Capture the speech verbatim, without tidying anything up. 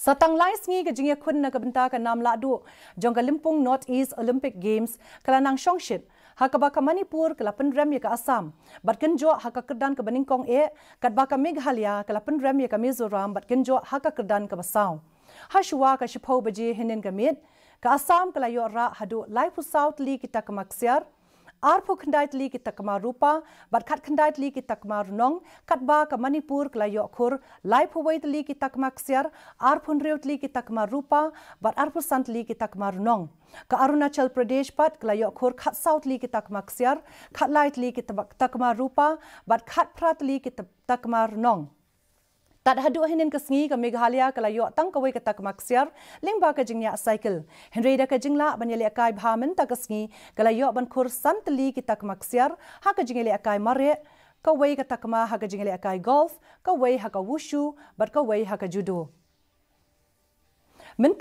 Sa tang lai sngi ka jingïakhun na ka bynta ka nam lahduh jong ka lympung North East Olympic Games ka la nang shongshit, ha kaba ka Manipur ka la pynrem ïa ka Assam bad kynjoh ha ka kyrdan kaba nyngkong eh, katba ka Meghalaya ka la pynrem ïa ka Mizoram bad kynjoh ha ka kyrdan kaba saw. Ha shuwa ka shiphew baje hynnin ka miet, ka Assam ka la ïoh rah haduh laiphew saw tylli ki takma ksiar, arphew khyndai tylli ki takma rupa bad khatkhyndai tylli ki takma rnong, katba ka Manipur ka la ïoh khur laiphew wei tylli ki takma ksiar, arphew hynriew tylli ki takma rupa bad arphew san tylli ki takma rnong. Ka Arunachal Pradesh pat ka la ïoh khur khatsaw tylli ki takma ksiar, khatlai tylli ki taba-, takma rupa bad khatphra tylli ki ta-, takma rnong. Tad haduh hynnin ka sngi ka Meghalaya ka la ïoh tang kawei ka takma ksiar lyngba ka jingñiah cycle. Hynrei da ka jinglah ban ïalehkai bha mynta ka sngi, ka la ïoh ban khur san tylli ki takma ksiar ha ka jingïalehkai mareh, kawei ka takma ha ka jingïalehkai golf, kawei ha ka wushu bad kawei ha ka judo. Mynta